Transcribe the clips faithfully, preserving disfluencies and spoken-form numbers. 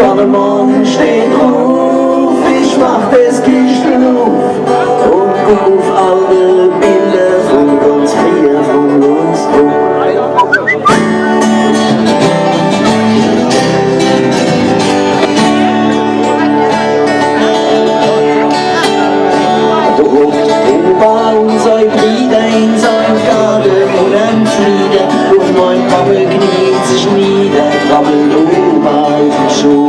Ballermann steht drauf, ich mach des Kischtel uff und guck uff alle Biller von ganz frieher von uns druff. Do hockt Opa und sei Brieder in seim Garde und am Flieder und mein Pappe kniet sich nieder, krabbelt Opa uff'n Schoß.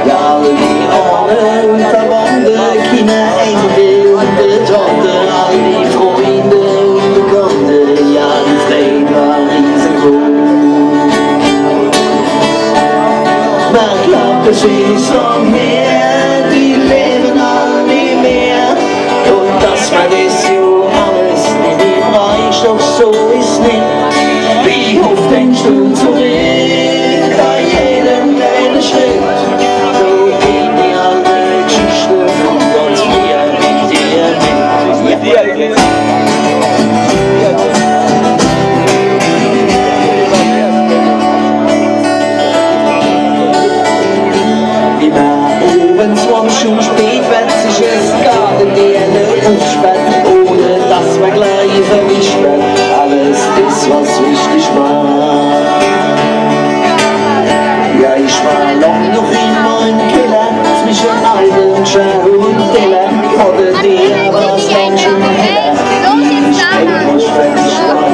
Ja, all die Ahne und Verwandte, Kinner, Enkel und Tante, all die Freunde und Bekannte, ja, die Freid war riesegroß. Mer glaubt, es is lang her, die lewen all nimmer. Und dass mer des jo alles nimmi bräucht, doch so is nit. Wie oft denkst du zurück, bei jedem kleinen Schritt? So gehen die alten Geschichten von ganz früher mit dir mit. Ja. Immer owends, wann's schun spät werd, sich es Gardedeerle uffsperrt, ohne dass mer gleich verwischt werd. Alles is, was wichtig war. Ja, ich war lang noch in meim Keller, zwischen altem Scherr und Teller, hatte der was ganz schön heller. Ich denk, was werd ich war.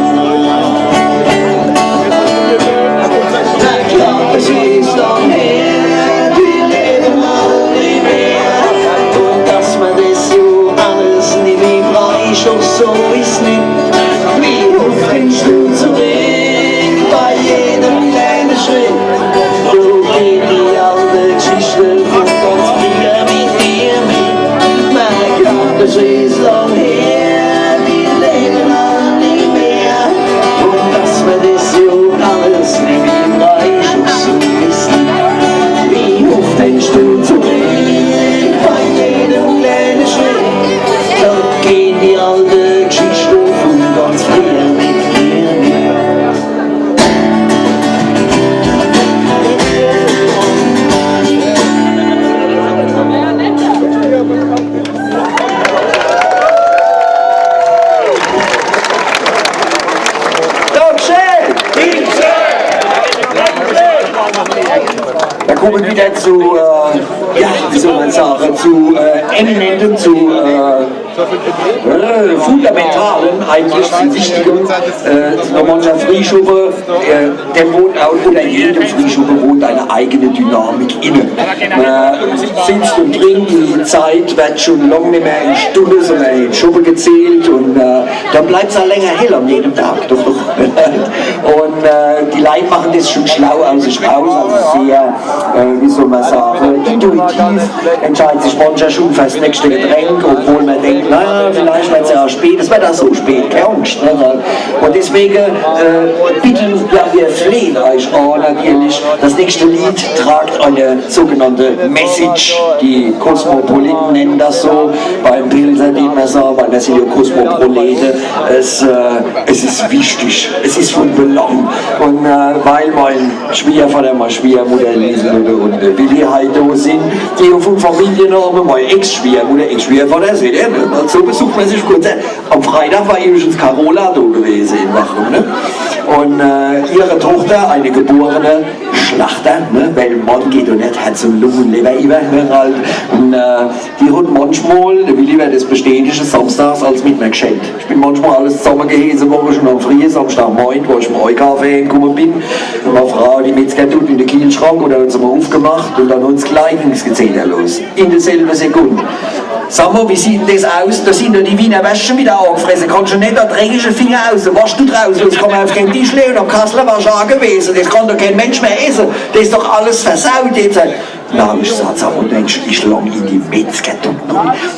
Na klar, es is lang her, die lewen all nimmi mehr. Und dass mer des jo alles nimmi bräucht, doch so is nit. Wie oft denkst du zurück, bei jedem kleinen Schritt? So gehen die alten Geschichten von ganz früher mit dir mit. Mer glaubt, es is lang her, die lewen all nimmi mehr. Und dass mer des jo alles nimmi bräucht, so is nit. Wie oft denkst du zurück, bei jedem kleinen Schritt? Da gehen die alten Geschichten von ganz früher mit dir mit. Dankeschön! Da kommen wir wieder zu, äh, ja, wie soll man sagen, zu äh, Eminentem, zu äh, äh, Fundamentalen eigentlich, zu Wichtigem. Äh, nochmal unser Frieschuppe, äh, der wohnt auch, oder in jedem Frieschuppe wohnt eine eigene Dynamik inne. Man sitzt und trinkt, die Zeit wird schon lange nicht mehr in Stunde, sondern in Schuppe gezählt und äh, dann bleibt es auch länger hell an jedem Tag. Doch, doch. Und äh, die Leute machen das schon schlau aus sich raus, also sehr, äh, wie soll man sagen, intuitiv entscheidet sich mancher schon fürs nächste Getränk, obwohl man denkt, naja, vielleicht wird es ja spät, es wird auch so spät, keine Angst. Ne? Und deswegen äh, bitten, ja, wir flehen euch an natürlich, das nächste Lied tragt eine sogenannte Message, die Kosmopoliten nennen das so, beim Pilzer, die man so, weil wir sind ja Kosmopoliten, es, äh, es ist wichtig, es ist von Belang. Und äh, weil mein Schwiegervater, meine Schwiegermutter, Lieselotte und äh, Willi heute da sind, die vom Familiennamen, meine Ex-Schwiegermutter, Ex-Schwiegervater, seht ihr, ne? So besucht man sich kurz. Am Freitag war übrigens Carola da gewesen in Wachau, ne? Und äh, ihre Tochter, eine geborene Schlachter, ne? Weil Mann geht doch nicht Herz und Lunge und Leber über, ne? Halt. Und äh, die hat manchmal, der Willi wird das bestätigen, samstags alles mit mir geschenkt. Ich bin manchmal alles zusammengehesen worden, schon am frühen Samstagmorgen, wo ich im Eukaffee gekommen bin. Und meine Frau, die Metzger tut in den Kühlschrank oder hat sie mal aufgemacht und dann uns gleich ging's Gezeter los. In derselben Sekunde. Sag mal, wie sieht denn das aus? Da sind doch die Wiener Würstchen wieder angefressen. Kannst du nicht den dreckigen Finger aus der Wurst raus? Das kann man auf keinen Tisch legen. Am Kasseler war schon gewesen. Das kann doch kein Mensch mehr essen. Das ist doch alles versaut jetzt. Na, ich sag, sag mal, Mensch, ich lang in die Metzger, du,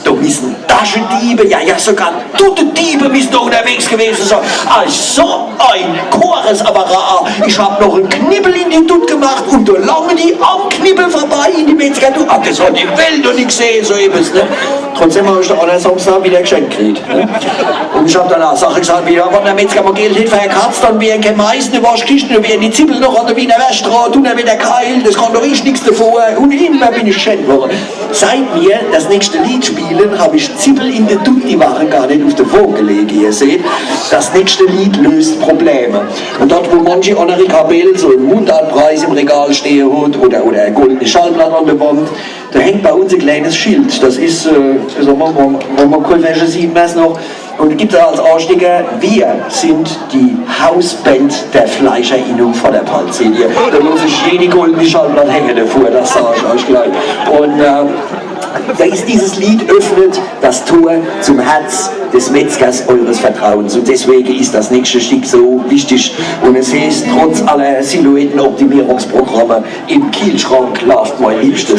da müssen Taschendiebe, ja, ja, sogar Duttediebe müssen da unterwegs gewesen sein. Also, ein Chorus, aber ich hab noch einen Knibbel in Dutt gemacht un do lange die am Knibbel vorbei in die Metzger. Du, ah, das hat die Welt noch nie gesehn, so ebbes, ne? Trotzdem hab ich do anner Samschdag widder geschenkt gekriet, ne? Un ich hab dann ach Sache gesagt, wie, ja, wann de Metzger mol Geld hätt für e Katz, dann wär kee Mais in de Waschkischt, dann wären die Zibbel noch an de Wiener Wärscht dran, tun er widder Keil, das kann doch ich nix dafür. Un immer bin ich geschenkt worre. Seit mir das nächste Lied spielen, hab ich Zibbel in de Dutt, die ware gar net uf de Wooge gelege, ihr seht. Das nächste Lied löst Probleme. Un dort, wo manche annere Kapell so e Mundartpreis im Regal stehe hat oder, oder e goldene Schallplatt an de Wand, do hängt bei uns e kleines Schild. Das is, äh, wie soll mer, wo mer Kultwäsche sieht mer's noch. Un do gibt's als Ansticker, wir sind die Hausband der Fleischer in Vorderpalz, seht ihr. Do muss ich jede goldene Schallplatt hänge dafür, das sag ich euch gleich. Un, äh, da ist dieses Lied öffnet das Tor zum Herz des Metzgers eures Vertrauens. Un deswege is das nächste Stück so wichtig. Un es heißt, trotz aller Silhouettenoptimierungsprogramme, im Kühlschrank laaft mein liebstes